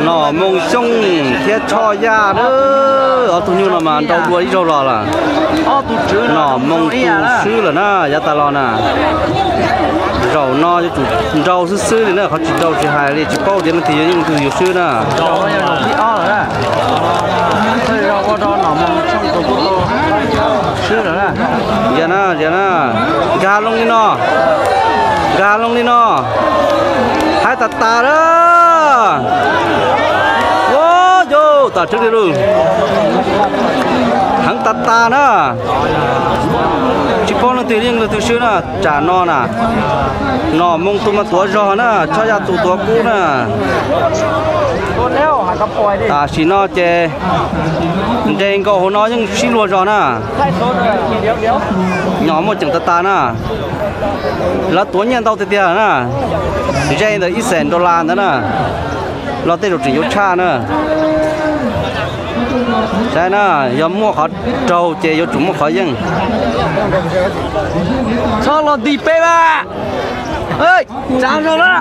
Nom Moo Xyooj thiab Tshoj Yaj na, ob tug nyuj no mas nrau dua ib zaug los lawm. Nom Moo tu swb lawm na, yav tas los na. Zaum no yuav tsum nrau xwb xwb li na, qhov tsis nrau tsis hais li, tsis paub tias leej twg yuav yeej leej twg yuav swb na. Zias na, zias na, nkag loo li no, nkag loo li no, haib tas tas na. Ua yau, tas tseeb li lauj, heev tas tas na. Tsis paub leej twg yeej leej twg swb na, tsam no na. Nom Moo tus mas tuav zog na, Tshoj Yaj tus tuav kub na. Tam sim no ces nres nkaus hauv no yeej sib luag zog na. Nyom muaj ceem tas tas na. Lawv tuav nyiaj ntau tiag tiag na, ze ntawm ib xees dollar ntawd na, los tej zaum tseem yuav tshaj na. Saib na, yog muaj qhov raug ces yuav tsum muaj qhov yeej. Txhob los ntim peb mas. Tsav zog na.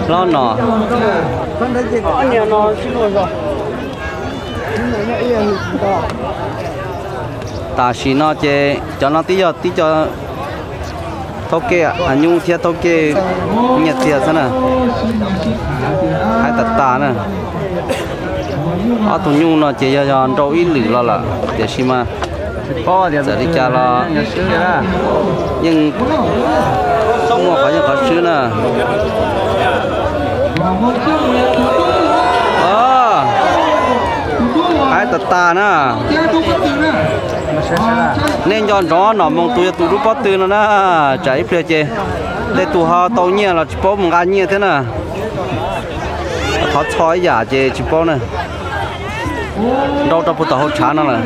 Hlob no. Tam sim no ces cov no twb yog tib co thaub kej a nyub thiab thaub kej nyiaj txiag xwb na. Haib tas tas na. Ob tug nyuj no ces yog yog nrau ib lwm los lawm tiam sis mas txawm li cas los yeej muaj qhov yeej qhov swb na. Haib tas tas na. Nej nco ntsoov Nom Moo tus yog tus lub pob tw no na, tsam ib pliag ces tej tus ho tau nyiaj los tsis paub mus nqa nyiaj thiab na. Qhov txho ib yam ces tsis paub na. Nrau rau puag tom hauv tshav no lawm.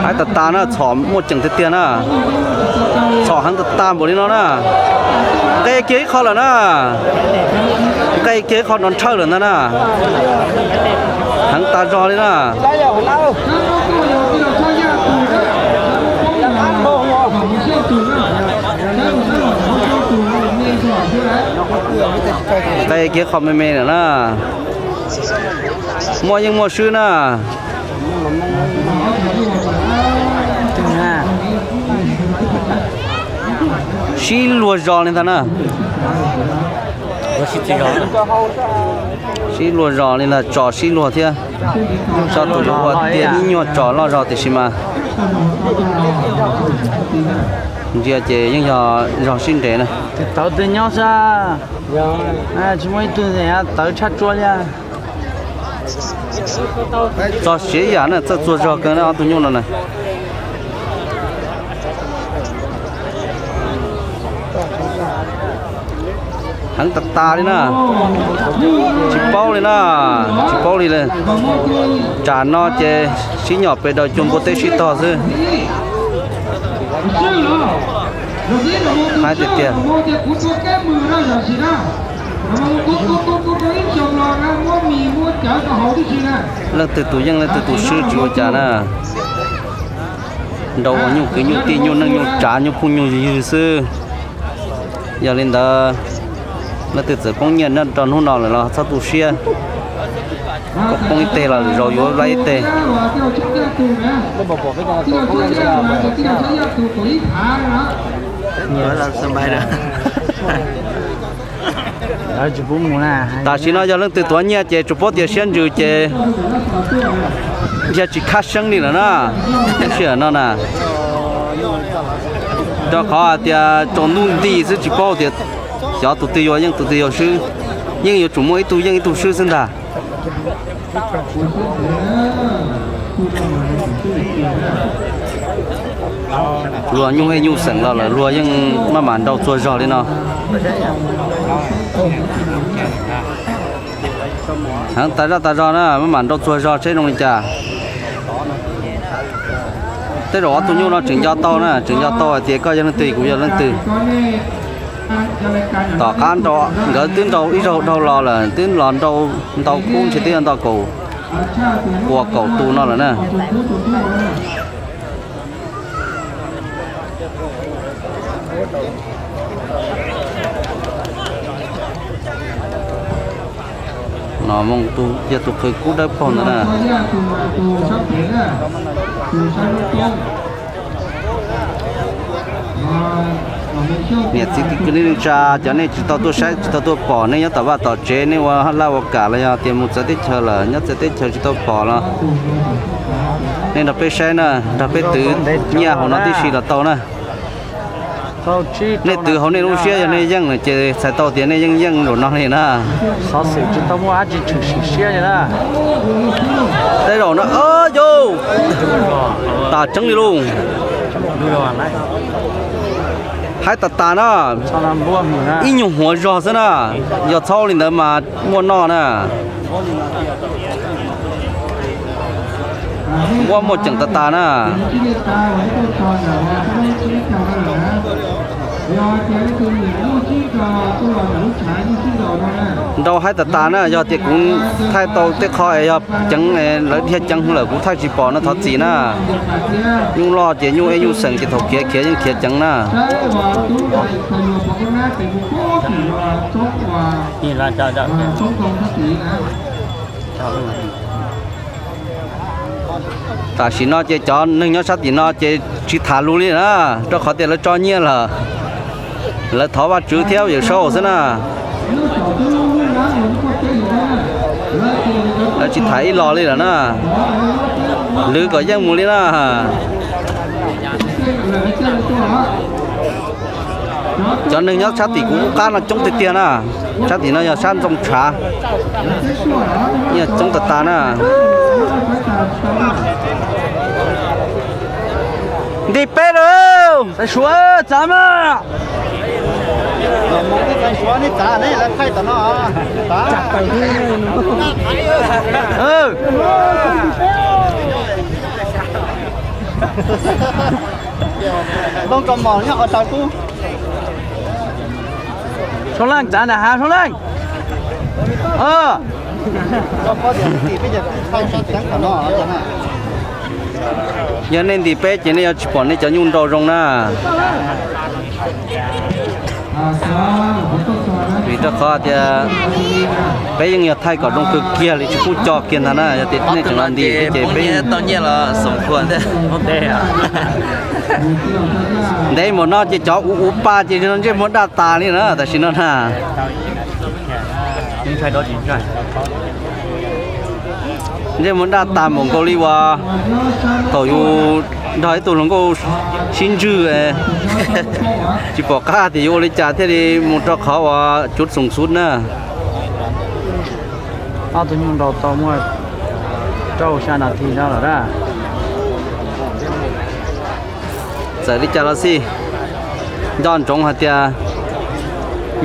Haib tas tas na, txhom muaj ceem tiag tiag na. Txhom heev tas tas npaum li no na. Nqe kiag ib qho lawm na. Nqe kiag ib qho no nrhawj lawm ntag na. Heev tas zog li na. Nqe kiag qho me me lawm na. Muaj yeej muaj swb na. Sib luag zos li ntag na. Sib luag zos li ntag, tso sib luag thiab. Tso tus ua tiag ib nyuag tso loj zog tiam sis mas ntsia ces yeej yog zog sib nres na. Tawv twg nyob sab, tsis muaj ib tug tawv tshaj tsua li. Txog siav yam na, txawj txuag zog kawg na ob tug nyuj no na. Heev tas tas li na. Tsis paub li na, tsis paub li. Tsam no ces sib nyom pes daws cuag npua teb sib tog xwb. Haib tiag tiag. Leej twg tus yeej leej twg tus swb tsis ua cas na. Nrau ua nyuj kwv nyuj tij nyuj neej nyuj tsav nyuj phooj nyuj ywg xwb. Yog li ntawd, leej twg txawm poob nyiaj nyob rau hnub no lawm los txhob tu siab. Koj poob ib teg los zaus yuav lab ib teg. Tam sim no yog leej twg tuav nyiaj ces tsuas paub tias siab ntsws ces yog tsis khab seeb li lawm na. Lub sij hawm no na, rau qhov hais tias tsaus ntuj nti xwb tsis paub tias xyov tus twg yuav yeej tus twg yuav swb. Yeej yuav tsum muaj ib tug yeej ib tug swb xwb ntag. Luag nyuj ej nyuj xeem los lawm luag yeej maj mam nrau txuag zog li no. Heev tas zaj tas zog na, maj mam nrau txuag zog seb zoo li cas. Tej zaum ob tug nyuj no tseem nco tau na, tseem nco tau hais tias koj yog leej twg kuv yog leej twg. Tom qab nkawd twb nrau ib zaug dhau los lawm, twb los nrau ntau kub ntshe twb yog nto kaum Ua kaum tus no lawm na. No mus tus yog tus qhwv kub dawb paug ntawd na. Niam txiv kwv tij neej tsa, cov nej tsis tau tuaj saib tsis tau tuaj pom, nej nyob tom vaj tom tsev nej ua laj ua kam los yog tias mus txawv teb chaws lawm, nyob txawv teb chaws tsis tau pom los nej nrog peb saib na, nrog peb twv nyiaj hauv no tib si los tau na. Nej twv hauv nej lub siab, yog nej yeej lawm ces txhais tau tias nej yeej yeej zaum no li na. Xov xwm tsis tau muaj dab tsi tshwm sim siab li na. Tej zaum no, yus, tas tseeb li lauj. Haib tas tas na, ib nyuag huav zog xwb na, yog txhob li ntawd mas muaj noj na. Muaj muaj ceem tas tas na. Nrau haib tas tas na, yog tias kuv thaij tau tej qho es yog ceev, lawv dhia ceev lawm kuv thaij tsis pom no thov txim na. Nyuj loj ces nyuj ej nyuj xeem ces thaum khiav khiav yeej khiav ceev na. Tam sim no ces cov neeg nyob sab tim no ces tsis tham lus li na, rau qhov tias lawv tso nyiaj lawm, lawv thov Vajtswv thiab Yawmsaub xwb na. Lawv tsis tham ib los li lawm na, lwv kom yeej mus li na. Cov neeg nyob sab tim kuv qub qab no coob tiag tiag na. Sab tim no yog sab Ntxoo Tshav, coob tas tas na. Nti peb lawm, txav mas. Soo Leej txav nram hav, Soo Leej. Yog nej ntim peb ces nej yuav tsis pom nej cov nyuj nrau zoo na. Vim rau qhov tias peb yeej yog thaij kom zoo kawg kiag li tsis pub co kiag ntag na, yog tias nej tseem los ntim peb ces peb tau nyiaj los xoom khuam thiab. Ntev mus no ces cov uv uv pa ces ntsej muag daj tas li na tam sim no na. Ntsej muag daj tas npaum nkaus li uas thaum yus nrog ib tug hluas nkauj sib ntswg tsis pom qab tias yuav ua li cas thiaj li mus rau qhov uas cuv xoom xub na. Ob tug nyuj nrau tau muaj rau xya nas this no lawm na. Txawm li cas los xij, nco ntsoov hais tias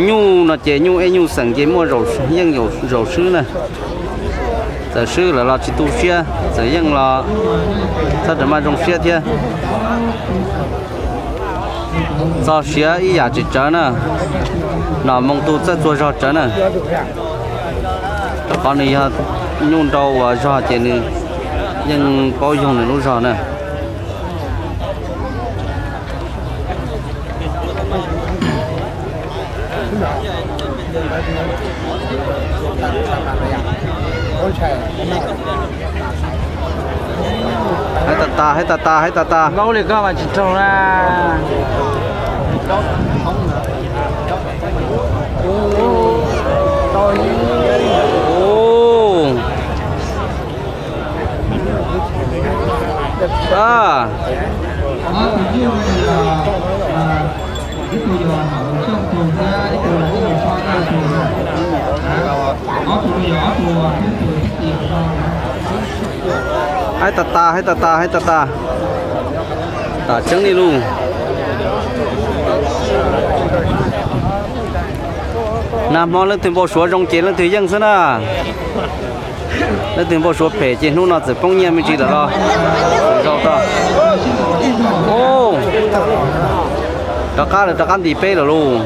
nyuj no ces nyuj ej nyuj xeem ces muaj yeej zaum swb na. Txawm swb lawm los tsis tu siab, txawm yeej los txhob rawm maj zoo siab thiab. Txog siav ib yam tsis tsawv na, nom moo tu txawj txuag zog tsawv na. Rau qhov nws yog nyuj nrau uas zog ces nws yeej paub yoog nws lub zog na. Haib tas tas, haib tas tas, haib tas tas. Nkaub li koj mas tsis raug na. Haib tas tas, haib tas tas, haib tas tas. Tam tseeb li lauj. Nag hmo leej twg npau suav zoo ces leej twg yeej xwb na. Leej twg npau suav phem ces hnub no txawm poob nyiaj me ntsis lawm los. Rov qab lawm, rov qab ntim peb lawm lauj.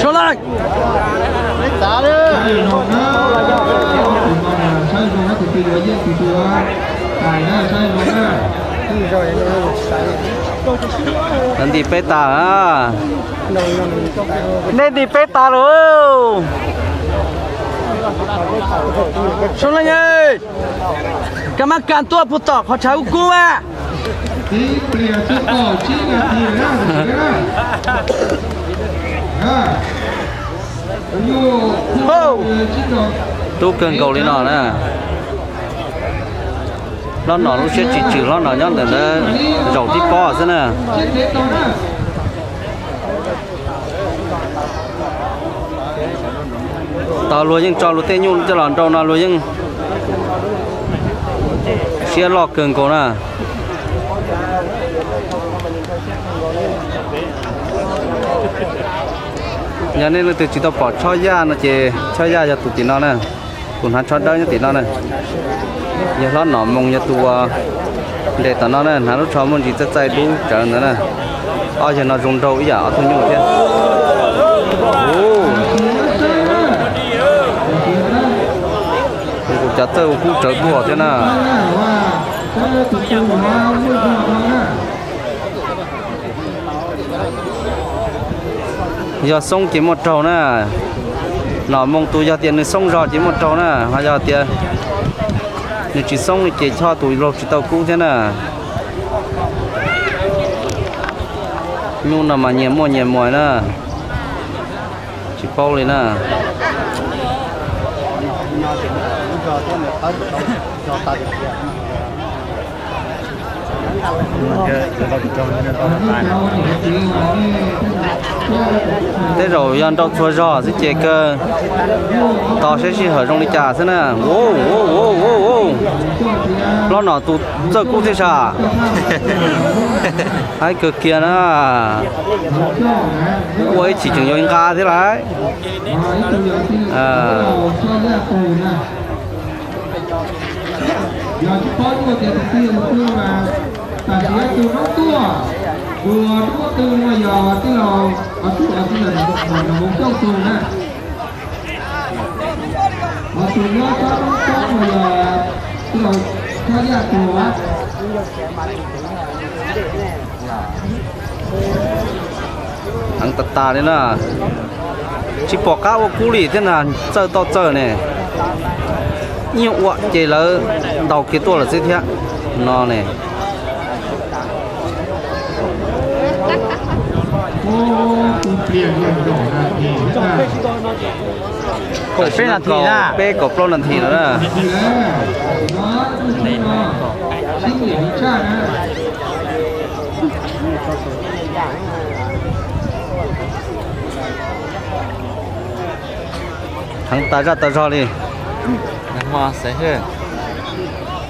Sawv leej. Ntim peb tas na. Nej ntim peb tas lawm. Sawv leej, koj maj kam tuaj puag tom qhov tshav ub kub a. Tub kawg nkaus li no na. Hlob Nom lub siab tsis tswm, hlob Nom nyob ntawm ntawd zaum tib pob xwb na. Tau luag yeej tso luag tej nyuj coj los nrau no luag yeej siab loj kawg nkaus na. Yog nej leej twg tsis tau pom Tshob Yaj no ces Tshob Yaj yog tus tim no na, tus hnav tsho dawb nyob tim no na. Yog Hlob Nom Moo yog tus uas nres tom no na, hnav lub tsho muaj ntsis txaij txaij dub tsawv ntawd na. Ob yawg no zoo nraug ib yam ob tug nyuj thiab. Kuv cov txawj ua kub tsawv tuaj thiab na. Yog xoob ces muaj raug na. Nom Moo tus yog tias nws xoob zog ces muaj raug na, ho yog tias nws tsis xoob li ces Choj tus laug tsis tau kub thiab na. Nyuj no mas nyias muaj nyias muag na, tsis paub li na. Tej zaum yog nrau txhua zog xwb ces kawg tos saib sij hawm zoo li cas xwb na. Hlob Nom tus txawj kub thiab sas. Haib kawg kiag na. Ua ib chim tseem yuav nqa thiab lauj. Yog tsis paub tuaj ces tus twg tus twg mas tam sim tus noob tuaj, tus noob twg no yog tij laug, tij laug Nom Moo Xyooj tus na. Ho tus nyob sab noob toob no yog tij laug Txhob Yaj tus. Heev tas tas li na. Tsis pom qab ua kub li thiab na, txawj tau txawj ne. Ib nyuag ua ces lawv ntaus kiag tuaj lawm xwb thiab no ne. Kaum peb nas this na, peb kaum plaub nas this no na. Heev tas zaj tas zog li. Nag hmo xaiv hwj,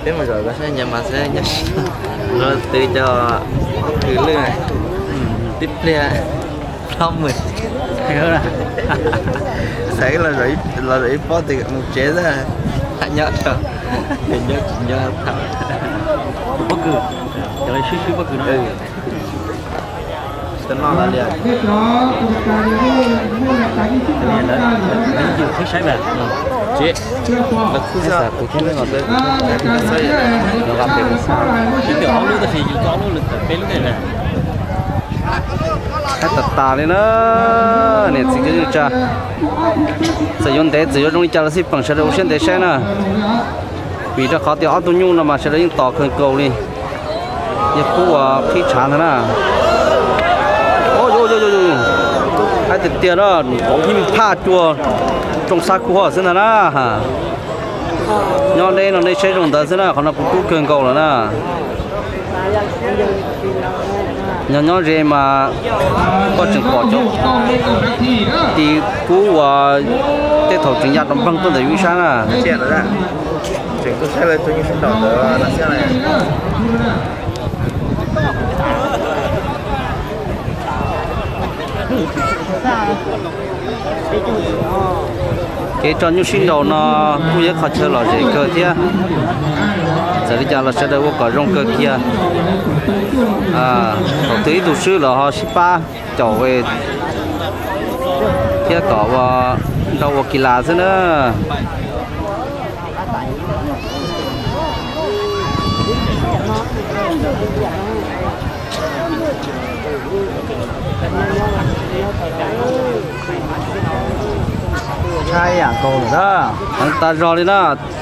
peb mus zaum koj saib nyias mas xaiv nyias, los twv cov kws lwj tib pliag plaub mus. Xaiv los zaum ib pob twg mus tsev xwb, nyob rau nyob tsis nyob thaum pob kws, cov swb swb pob kws no. Tsis tau noj los li. Lawv yus qhib saib mas. Tsis, lawv khub xab tus thiab los tau. Lawv qa pem. Twb ob lub tab sis yus tau ob lub, lawv tawm peb lub ne. Haib tas tas li na. Niam txiv kwv tij neej tsa, txawm yuav ntev txawm yuav zoo li cas los xij peem sawv daws ua siab ntev saib na. Vim rau qhov tias ob tug nyuj no mas sawv daws yeej tos kawg nkaus li. Yog kub uas qhib tshav ntag na. Haib tiag tiag na, nkaus ib phaj cua rooj sab kub hov xwb ntag na. Nyob deb no nej saib zoo ntawd xwb na, qhov no kuv tub kawg nkaus lawm na. Nyob nyob ze mas koj tseem pom cov tis kub uas tej thaum tseem ya rau npleeg tuaj ntawm yus ib sab na. Kev tso nyuj sib nraus no kuj yog qhov chaw lom zem kawg thiab. Txawm li cas los sawv daws ua kom zoo kawg kiag. Thaum twg ib tug swb los ho sib pab caum, ua, Thiab kom ua nrog ua kis las xwb na. Ntshai yam nkaus lawm na. Heev tas zog li na,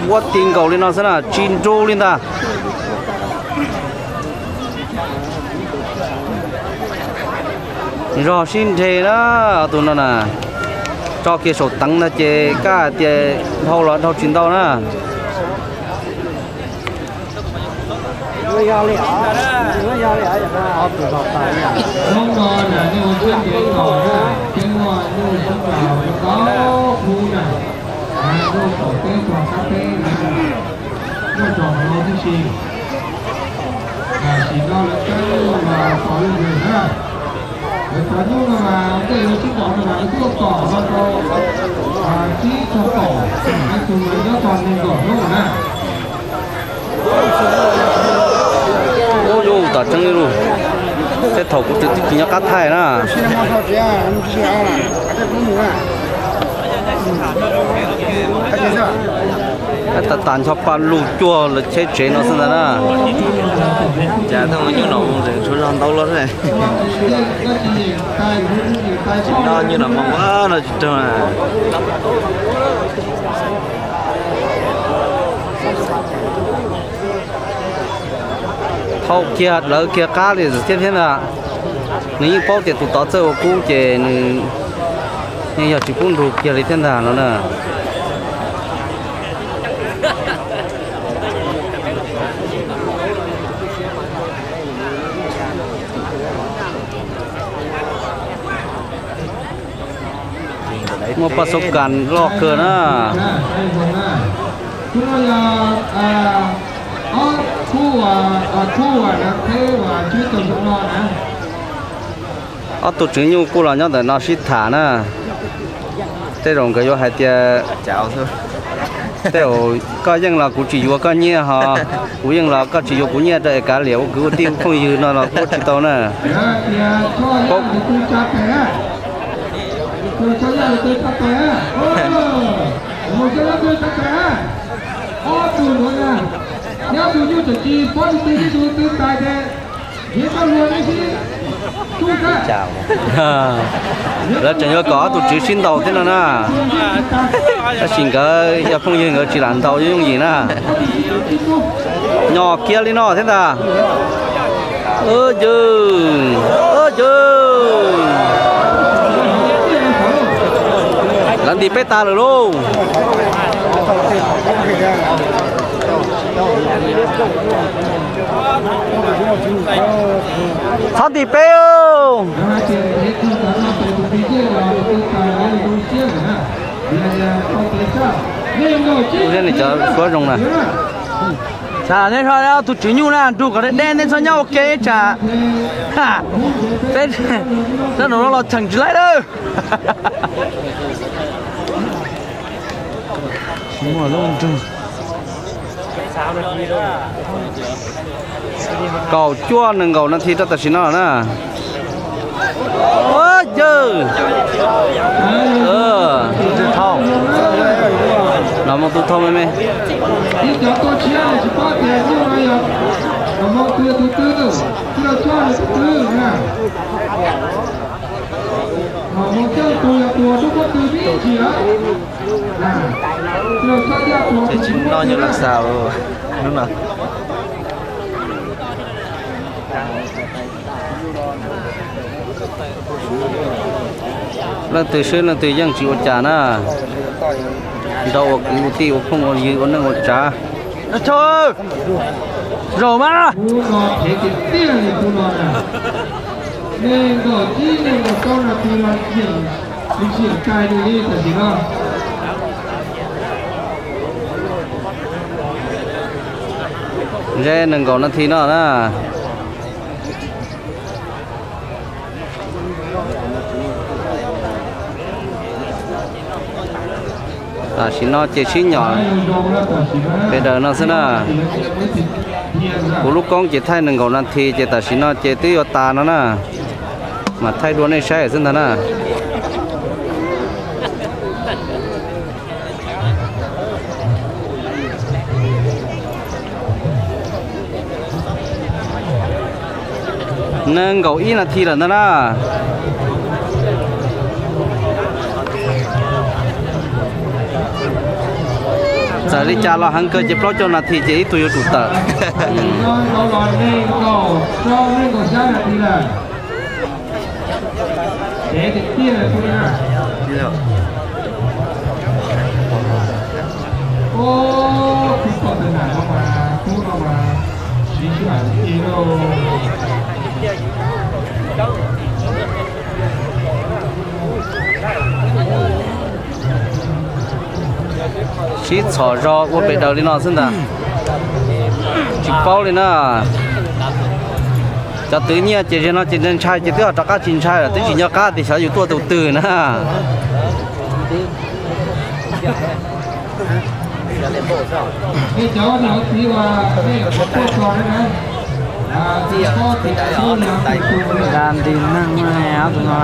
muab ti nkaus li no xwb na, tsis nrug li ntag. Zog sib nrhe na, tus no na, tso kiag saum teev ntag ces kab hais tias dhau los dhau tsis ntau na. Hnub no na nej ua siab ntev tos na, peb muaj nyuj sib ntaus rau tau hnub na, nyuj tom teb tog sab teb na, nyuj tsom hauv tib si. Tam sim no lawv cov nyuj mas tov lwj lwg na, lawv cov nyuj no mas tej lawv sib ntaus no mas lawv kuj tom no rau tsib caug kaum, ib tug mas nyob txog nees nkaum hnub na. Ub, tom tseeb li lus, tej thaum kuv twb tsis nyob qab thaij na. Tas tas ncho pa lug cuag lawv cheb tsev no xwb ntag na. Cas thooj nyuj no mus tshuav zog ntau los. Tsis noj nyuj no mas no tsis raug na. Thaum kiag lawv kiag qab li thiab thiab ntag. Nws yeej paub tias tus tod txawj ua kub ces nws yeej yog tsis pub nrug kiag li thiab ntag no na. Muaj paj xub kas loj kawg na. Ob tug tswv nyuj kuj los nyob ntawm no sib tham na. Tej zaum nkawd yuav hais tias, tej zaum koj yeej los kuv tsis yuav koj nyiaj ho, kuv yeej los koj tsis yuav kuv nyiaj rau es kav liam ua kwv ua tij ua phooj ywg no los kuj tsis tau na. Lawv tseem yuav kom ob tug tswv sib ntaus thiab no na. Tab sis nkawd yog phooj ywg nkawd tsis lam ntaus yooj yim na. Nyo kiag li no thiab ntag. Yws, yws. Lawv ntim peb tas lawm lauj. Txhob ntim peb. Ub, nws cov suab zoo na. Tsam nej so ob tug tswv nyuj na nrug kom deb deb, nej txhob nyob ua ke tsam peb sab nraum no los cheem tsis laib lawm. Kaum cuaj nees nkaum nas this rau tam sim no na. Yawg, los mus tu thauj me me. Ces tsis noj nyuj laj xaus hnub no. Leej twg swb leej twg yeej tsis ua cas na. Nrog ua kwv ua tij ua phooj ua ywg ua neej ua tsav. Zaum mas. Ze nees nkaum nas this no na. Tam sim no ces sib nyom pes daws no xwb na. Kuv lub koob ces thaij nees nkaum nas this ces tam sim no ces twb yuav tas no na. Mas thaij dua nej saib xwb ntag na. Nees nkaum ib nas this lawm ntag na. Txawm li cas los heev kawg ces plaub caug nas this ces ib tug yuav tsum tawm. Sib txhom zog ua pem daws li no xwb ntag. Tsis paub li na. Cov twv nyiaj ces zaum no ces ntshai ces twb ho rov qab tsis ntshai lawm, twb tsis nco qab tias xyov yus tuaj tus twg na. Nti neeg ob tug no.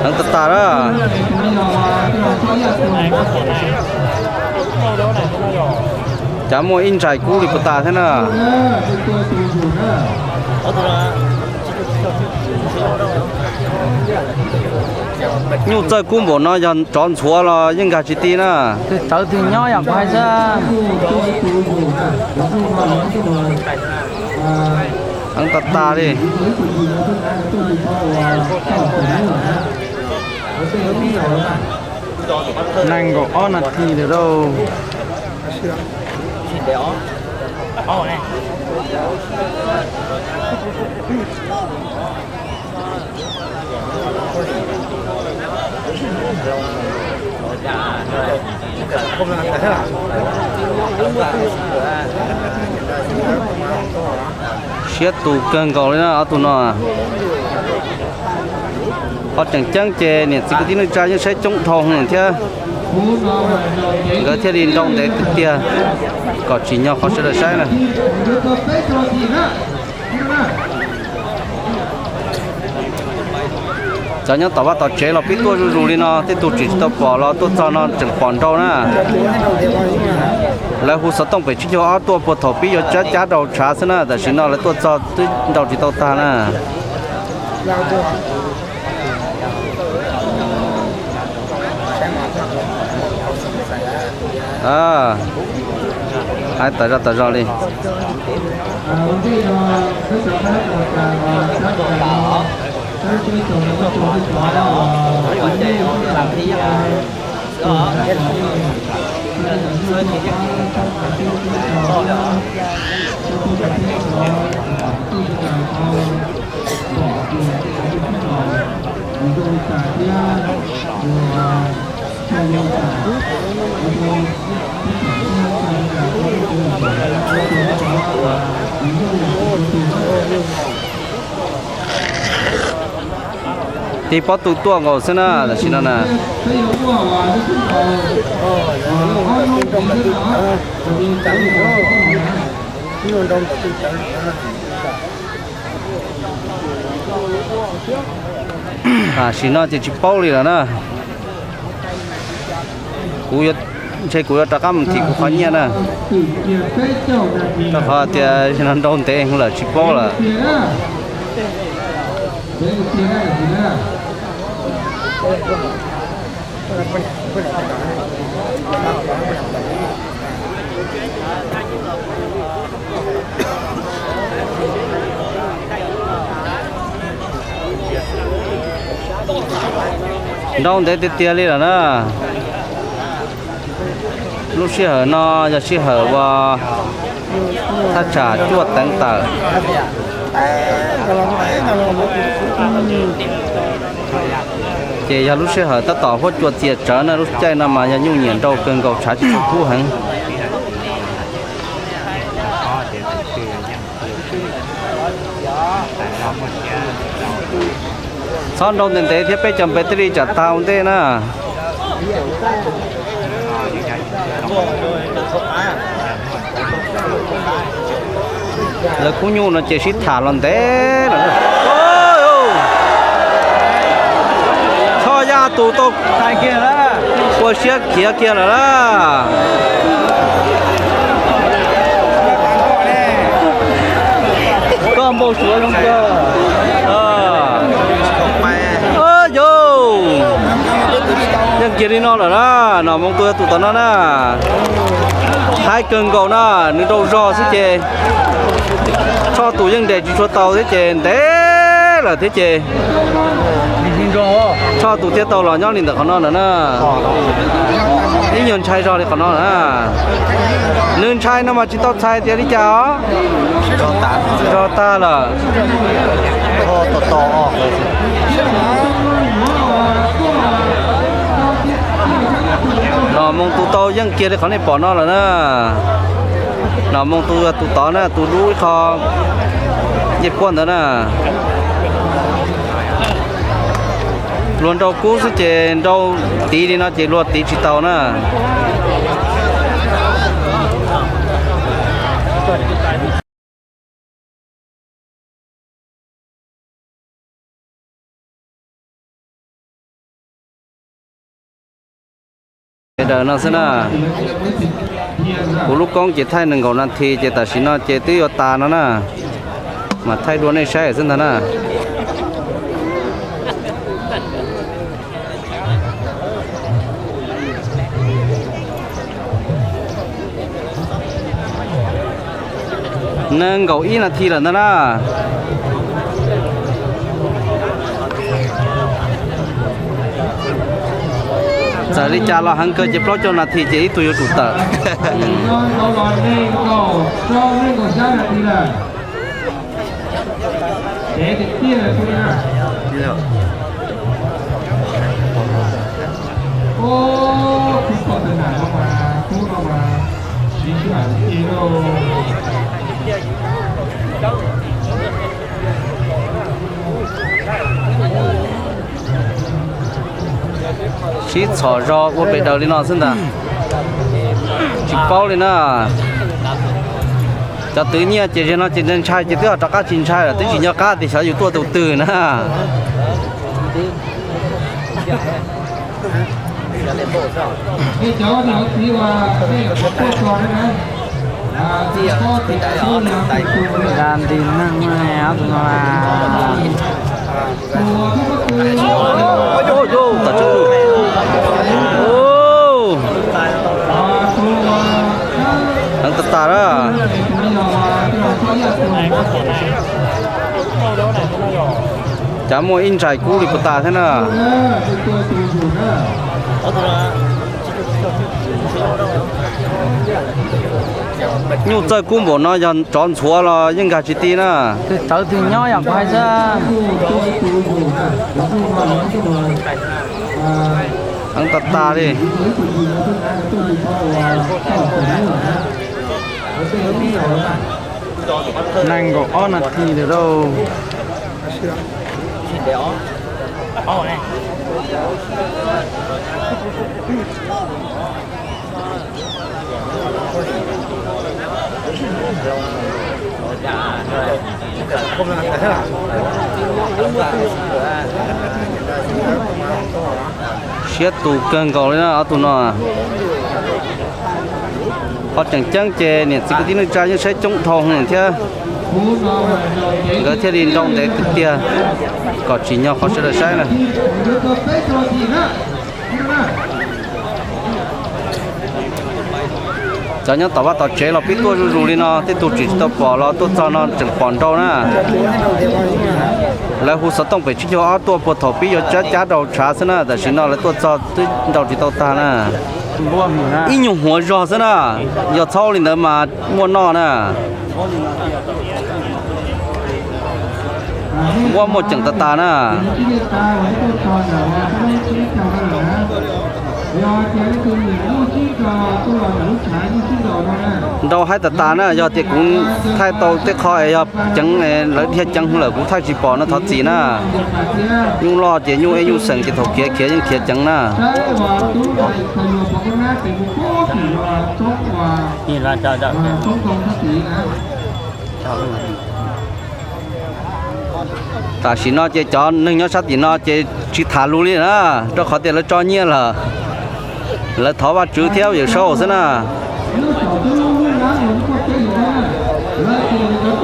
Heev tas tas na. Cas muaj ib ntsais kub li puas tas thiab na. Nyuj txawj kub npaum no yog tsov ntxhuav los yeej nkag tsis ti na. Twg tawv twg nyob yom, kuv hais xwb. Heev tas tas li. Nees nkaum ob nas this lawm lauj. Siab tus kawg nkaus li na ob tug no. Qhov tseem ceeb ces niam txiv kwv tij neej tsa yeej saib coob dhau heev thiab, nkawd thiaj li nrau ntev tiag tiag kom tsim nyog qhov sawv daws saib na. Cov nyob tom vaj tom tsev los pib tuaj zuj zus li no, tej tug tseem tsis tau pom los tuaj txog no tseem pom nrau na. Lawv hu xov tooj pem tsib caug ob tuaj puag thaum pib yuav cab cab rau tshav xwb na, tam sim no lawv tuaj txog twb nrau tsis tau tag na. Hais tas zog tas zog li. Tig pob tw tuaj nkaus xwb na tam sim no na. Tam sim no ces tsis paub li lawm na. Kuv, ntshe kuv yuav rov qab mus nrhiav kuv qhov nyiaj na. Rau qhov tias no nrau ntev lawm tsis paub lawm. Nrau ntev tiag tiag li lawm na. Lub sij hawm no yog sij hawm uas thaj tsam cuaj teev tawm, ces yog lub sij hawm tab tom huab cua txias tsawv na, lub caij no mas yog nyuj nyiam nrau kawg nkaus, tshav tsis tshua kub heev. Txhob nrau ntev ntev thiab peb cov npev thiaj li tsam tag ua ntej na. Lawv khub nyuj no ces sib tham los ntev lawm. Txhob ya tus tau hais kiag na. Ua siab khiav kiag lawm na. Koj npau suav zoo kawg. Yog, yeej kiag li no lawm na. Nom Moo tus yog tus tom no na. Haib kawg nkaus na, nws nrau zog xwb ces Txhoj tus yeej nres tsis tshua tau thiab ces ntev lawm thiab ces Txhoj tus thiaj tau los nyob li ntawm qhov no lawm na. Ib nyuag ntshai zog li qhov no na. Nws ntshai no mas tsis tau txhais tias li cas os. Zog tag lawm. Nom Moo tus tau yeej kiag li qhov nej pom no lawm na. Nom Moo tus yog tus tod na, tus dub ib qho ncej puab ntawd na. Luag nrau kub xwb ces nrau tiv li no ces luag tiv tsis tau na. Sawv daws no xwb na. Kuv lub koob ces thaij nees nkaum nas this ces tam sim no ces twb yuav tas no na. Mas thaij dua nej saib xwb ntag na. Nees nkaum ib nas this lawm ntag na. Txawm li cas los heev kawg ces plaub caug nas this ces ib tug yuav tsum tawm. Sib txhom zog ua pem daws li no xwb ntag. Tsis paub li na. Cov twv nyiaj ces zaum no ces ntshai ces twb ho rov qab tsis ntshai lawm, twb tsis nco qab tias xyov yus tuaj tus twg na. Nti neeg ob tug no. Heev tas tas na. Cas muaj ib ntsais kub li puas tas thiab na. Nyuj txawj kub npaum no yog tsov ntxhuav los yeej nkag tsis ti na. Twg tawv twg nyob yom, kuv hais xwb. Heev tas tas li. Nees nkaum ob nas this lawm lauj. Siab tus kawg nkaus li na ob tug no. Qhov tseem ceeb ces niam txiv kwv tij neej tsa yeej saib coob dhau thiab, nkawd thiaj li nrau ntev tiag tiag kom tsim nyog qhov sawv daws saib na. Cov nyob tom vaj tom tsev los pib tuaj zuj zus li no, tej tug tseem tsis tau pom los tuaj txog no tseem pom nrau na. Lawv hu xov tooj pem tsib caug ob tuaj puag thaum pib yuav cab cab rau tshav xwb na, tam sim no lawv tuaj txog twb nrau tsis tau tag na. Ib nyuag huav zog xwb na, yog txhob li ntawd mas muaj noj na. Muab muaj ceem tas tas na. Nrau haib tas tas na, yog tias kuv thaij tau tej qho es yog ceev, lawv dhia ceev lawm kuv thaij tsis pom no thov txim na. Nyuj loj ces nyuj eb nyuj xeem ces thaum khiav khiav yeej khiav ceev na. Tam sim no ces cov neeg nyob sab tim no ces tsis tham lus li na, rau qhov tias lawv tso nyiaj lawm. Lawv thov Vajtswv thiab Yawm Saub xwb na.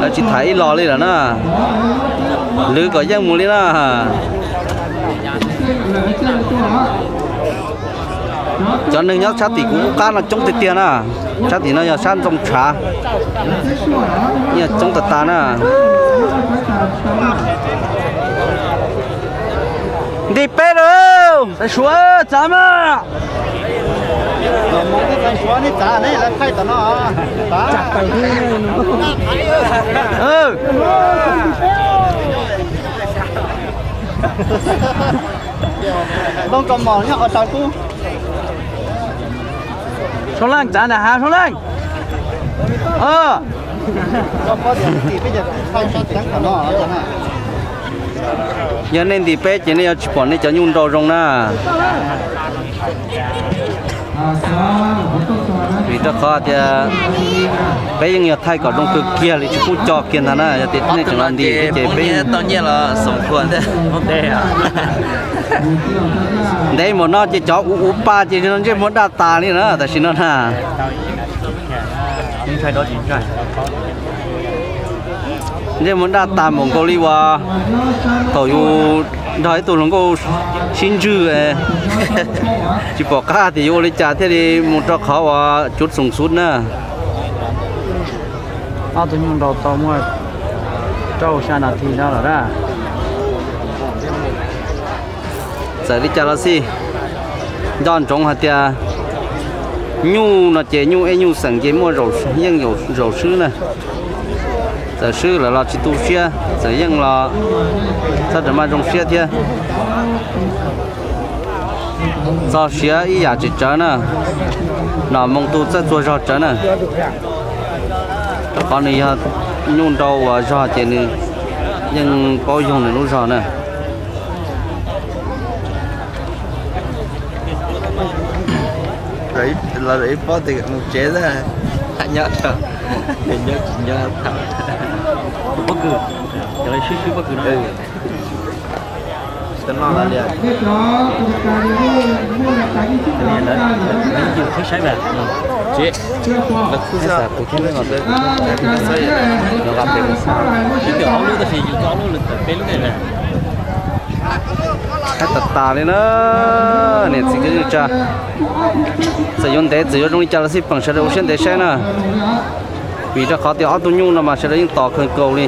Lawv tsis tham ib los li lawm na. Lwv kom yeej mus li na. Cov neeg nyob sab tim kuv qub qab no coob tiag tiag na. Sab tim no yog sab Ntxoo Tshav, yeej coob tas tas na. Nti peb lawm, Suav txav mas. Soo Leej txav nram hav, Soo Leej. Yog nej ntim peb ces nej yuav tsis pom nej cov nyuj nrau zoo na. Vim rau qhov tias peb yeej yog thaij kom zoo kawg kiag li tsis pub co kiag ntag na, yog tias nej tseem los ntim thiab ces peb tau nyiaj los xoom khuam thiab. Ntev mus no ces cov uv uv pa ces ntsej muag daj tas li na tam sim no na. Ntsej muag daj tas npaum nkaus li uas thaum yus nrog ib tug hluas nkauj sib ntswg tsis pom qab tias yuav ua li cas thiaj li mus rau qhov uas cuv xoom xub na. Ob tug nyuj nrau tau muaj rau xya nas this no lawm na. Txawm li cas los xij, nco ntsoov hais tias nyuj no ces nyuj ej nyuj xeem ces muaj yeej zaum swb na. Txawm swb lawm los tsis tu siab, txawm yeej los txhob rawm maj zoo siab thiab. Txog siav ib yam tsis tsawv na, nom moo tu txawj txuag zog tsawv na. Rau qhov nws yog nyuj nrau uas zog ces nws yeej paub yoog nws lub zog na. Los ib pob tes mus tsev xwb, nyob nyob tsis nyob tham. Pob kws, cov sib sib pob kws no. Lawv yus thiab saib mas, tsis, lawv kuj xav kuv thiab, lawv kuj xav kuv thiab, lawv kuj xav, lawv kuj xav, lawv kuj xav. Ob lub tab sis yus tau ob lub, lawv tawm peb lub ne. Haib tas tas li na, niam txiv kwv tij neej tsa. Txawm yuav ntev txawm yuav zoo li cas los xij peem sawv daws ua siab ntev saib na. Vim rau qhov tias ob tug nyuj no mas sawv daws yeej tos kawg nkaus li.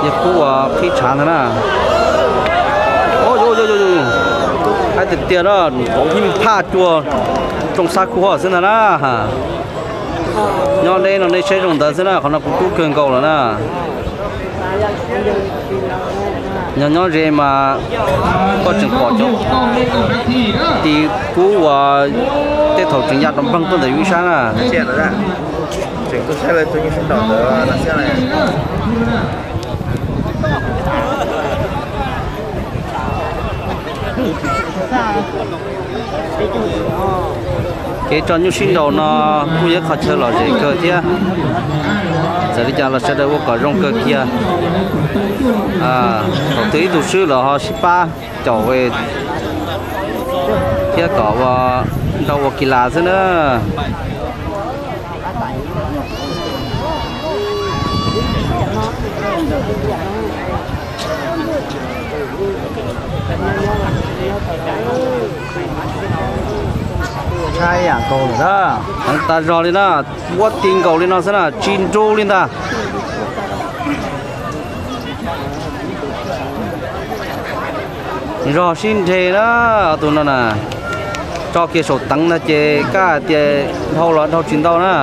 Yog khub uas qhib tshav ntag na. Haib tiag tiag na, ntaus ib phaj cua rooj xab khub hoj xwb ntag na. Nyob deb no nej saib zoo ntawd xwb na, qhov no kuv kub kawg nkaus lawm na. Nyob nyob ze mas koj tseem pom cov tis kub uas tej thaum tseem ya rau npleeg tuaj ntawm yus ib sab na. Kev tso nyuj sib nraus no kuj yog qhov chaw lom zem kawg thiab. Txawm li cas los sawv daws ua kom zoo kawg kiag. Thaum twg ib tug swb los ho sib pab caum thiab kom ua nrau ua kis las xwb na. Heev tas zog li na, muab ti nkaus li no xwb na tsis nru li ntag. Zog sib nrhe na, tus no na, tso kiag saum teev ntag ces kab hais tias dhau los dhau tsis ntau na.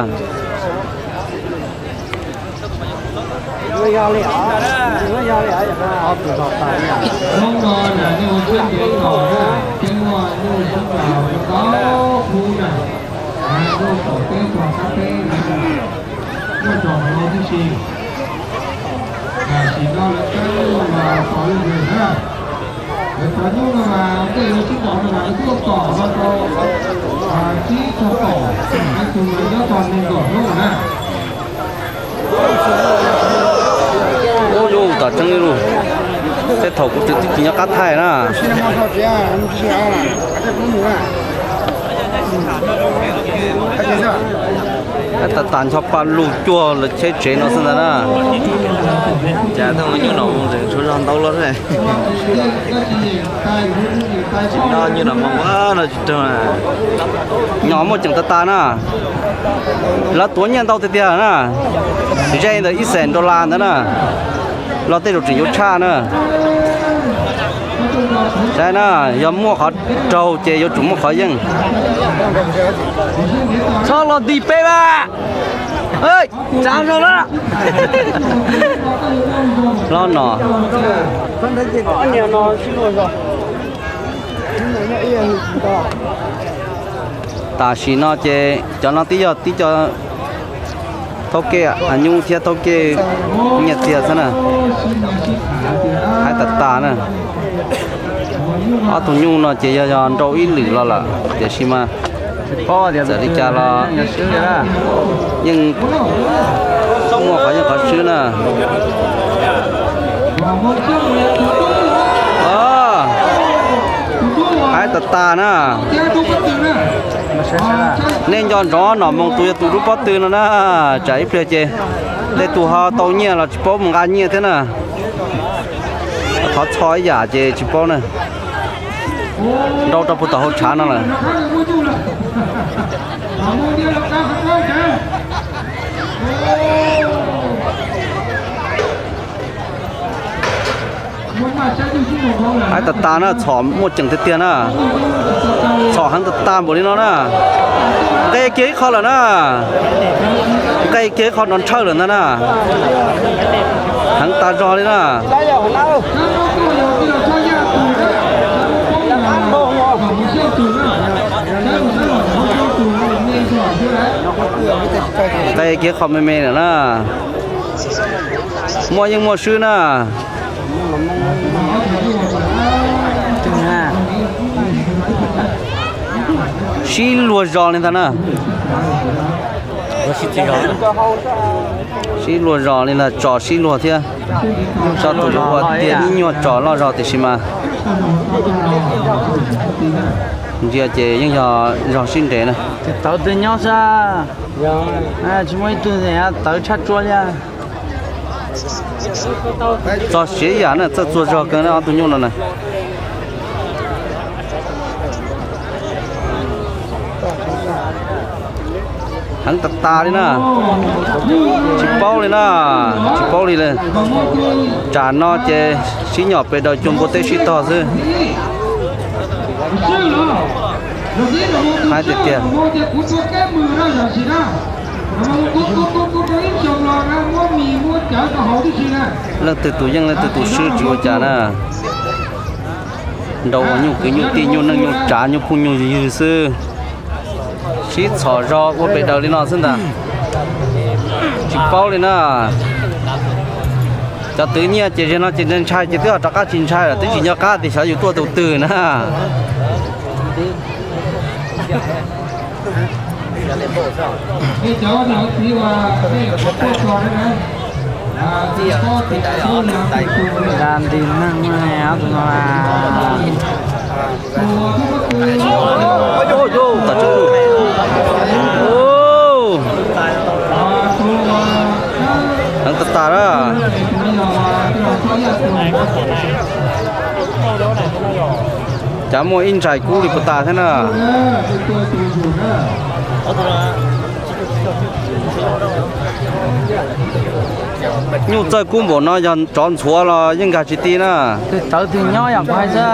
Tam sim no lawv teb los tau li ntawd na. Lawv cov nyuj no mas tej lawv sib ntaus no mas lawv kuj tom no rau tsib caug kaum, ib tug mas nyob txog nees nkaum hnub na. Ub, yus tom tseeb li lus, tej thaum kuv tseem twb tsis nyob qab thaij na. Tab tas ncho pa lug cuag lawv cheb tsev no xwb ntag na. Cas tus nyuj no mus ntawm tshuav zog ntau los tsis no nyuj no mus no tsis raug. Nyo muaj ceem tas tas na. Lawv tuav nyiaj ntau tiag tiag na. Ze ntawm ib xees dollar ntawd na. Los tej zaum tseem yuav tshaj na. Saib na, yog muaj qhov raug ces yuav tsum muaj qhov yeej. Txhob los nti peb mas. Tsav zog na. Los no. Tam sim no ces cov no twb yog tib co thaub kej nyuj thiab thaub kej nyiaj txiag xwb na. Haib tas tas na. Ob tug nyuj no ces yog yog nrau ib lwm los lawm tiam sis mas txawm li cas los yeej muaj qhov yeej qhov swb na. Haib tas tas na. Nej nco ntsoov nom moo tus yog tus dub pob tw no na. Tsam ib pliag ces tej tus ho tau nyiaj los tsis paub mus nqa nyiaj thiab na. Thov txho ib yam ces tsis paub na. Nrau rau puag tom hauv tshav no lawm. Haib tas tas na, txhom muaj ceem tiag tiag na. Txhom heev tas tas npaum li no na. Nqe kiag ib qho lawm na. Nqe kiag ib qho no ntshaw lawm ntag na. Heev tas zog li na. Nqe kiag qho me me lawm na. Muaj yeej muaj swb na. Sib luag zos li ntag na. Sib luag zos li ntag, tso sib luag thiab. Tso tus ua tiag ib nyuag tso loj zog tiam sis mas ntsia ces yeej yog zog sib nres na. Tawv twg nyob sab, tsis muaj ib tug tawv tshaj tsua li. Txog siav yam na, txawj txuag zog kawg na ob tug nyuj no na. Heev tas tas li na. Tsis paub li na, tsis paub li lawm. Tsam no ces sib nyom pes daws cuag npua teb sib tog xwb. Haib tiag tiag. Leej twg tus yeej leej twg tus swb tsis ua cas na. Nrau ua nyuj kwv nyuj tij nyuj neej nyuj tsav nyuj phooj nyuj ywg xwb. Sib txhom zog ua pes daws li no xwb ntag. Tsis paub li na. Cov twv nyiaj ces zaum no ces ntshai ces twb ho rov qab tsis ntshai lawm, twb tsis nco qab tias xyov yus tuaj tus twg na. Nqa nti neeg ob tug no. Heev tas tas na. Cas muaj ib ntsais kub li puas tas thiab na. Nyuj txawj kub npaum no yog tsov ntxhuav los yeej nkag tsis ti na. Twg tawv twg nyob yam kuv hais xwb.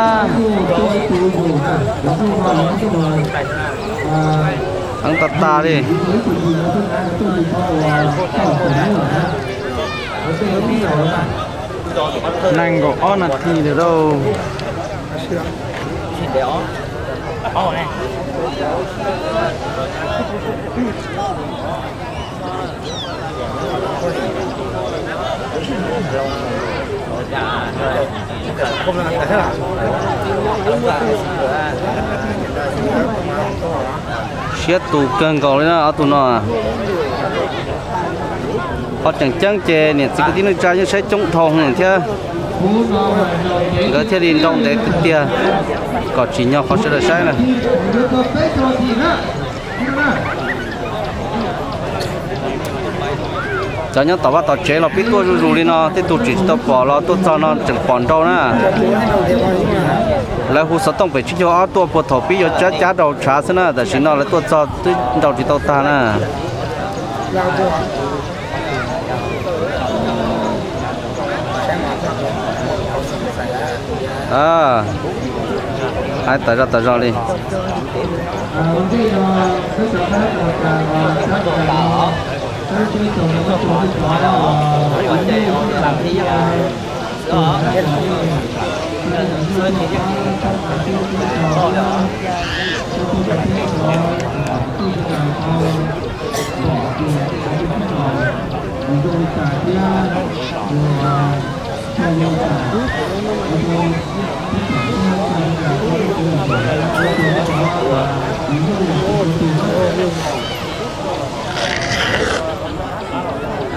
Heev tas tas li. Nees nkaum ob nas this lawm lauj. Siab tus kawg nkaus li na ob tug no. Qhov tseem ceeb ces niam txiv kwv tij neej tsa yeej saib coob dhau thiab. Nkawd thiaj li nrau ntev tiag tiag kom tsim nyog qhov sawv daws saib na. Cov nyob tom vaj tom tsev los pib tuaj zuj zus li no, tej tug tseem tsis tau pom los tuaj txog no tseem pom nrau na. Lawv hu xov tooj pem tsib caug ob tuaj puag thaum pib yuav cab cab rau tshav xwb na, tam sim no lawv tuaj txog twb nrau tsis tau tag na. Hais tas zog tas zog li.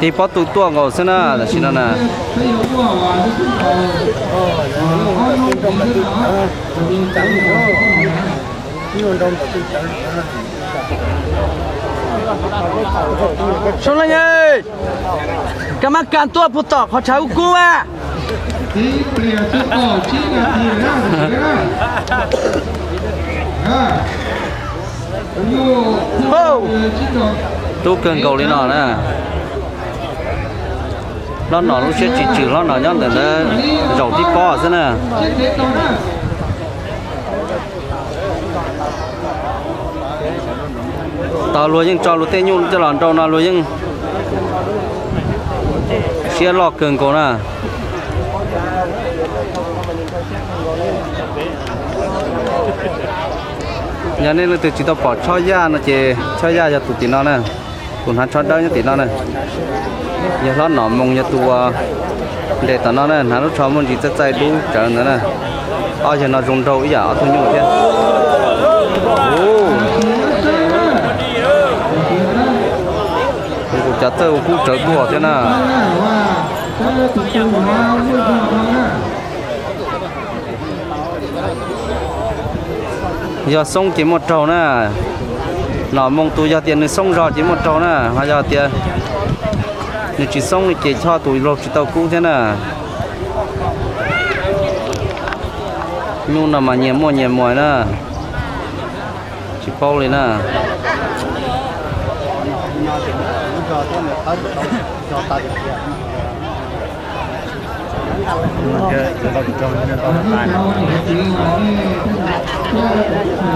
Tib pob tw tuaj nkaus xwb na tam sim no na. Soo Leej, koj maj kas tuaj puag tom qhov tshav kub kub a. Tub kawg nkaus li no na. Hlob Nom lub siab tsis tswm, Hlob Nom nyob ntawm ntawd zaum tib pob xwb na. Tau luag yeej tso luag tej nyuj coj los nrau no luag yeej siab loj kawg nkaus na. Yog nej leej twg tsis tau pom Chob Yaj no ces Chob Yaj yog tus tim no na. Tus hnav tsho dawb nyob tim no na. Yog Hlob Nom Moo yog tus uas nres tom no na, hnav lub tsho muaj ntsis txaij txaij dub tsawv ntawd na. Ob yawg no zoo nraug ib yam ob tug nyuj thiab. Kuv cov txawj ua kub tsawv tuaj thiab na. Yog xoob ces muaj raug na. Nom Moo tus yog tias nws xoob zog ces muaj raug na, ho yog tias nws tsis xoob li ces Choj tus laug tsis tau kub thiab na. Nyuj no mas nyias muaj nyias muag na, tsis paub li na.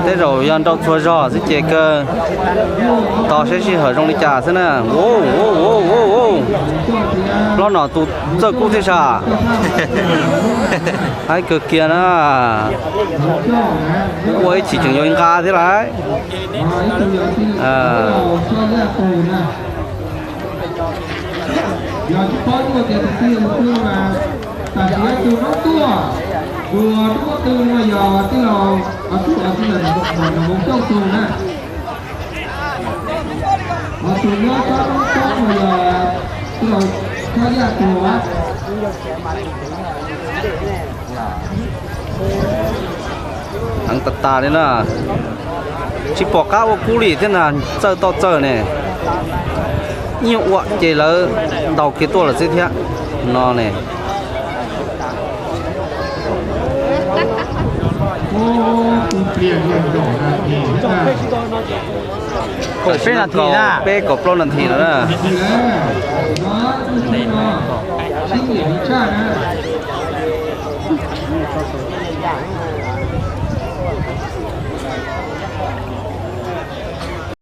Tej zaum yog nrau txhua zog xwb ces kawg tos saib sij hawm zoo li cas xwb na. Hlob Nom tus txawj kub thiab sas. Haib kawg kiag na. Ua ib chim tseem yuav nqa thiab lauj. Yog tsis paub tias tus twg yog tus twg mas tam sim no tus noob tuaj, tus noob tuaj no yog tij laug, tij laug Nom Moo Xyooj tus na. Ho tus nyob sab noob toob no yog tij laug Txhob Yaj tus. Heev tas tas li na. Tsis pom qab ua kub li thiab na, txawj tau txawj ne. Ib nyuag ua ces lawv ntaus kiag tuaj lawm xwb thiab no ne. Peb kaum plaub nas this no na.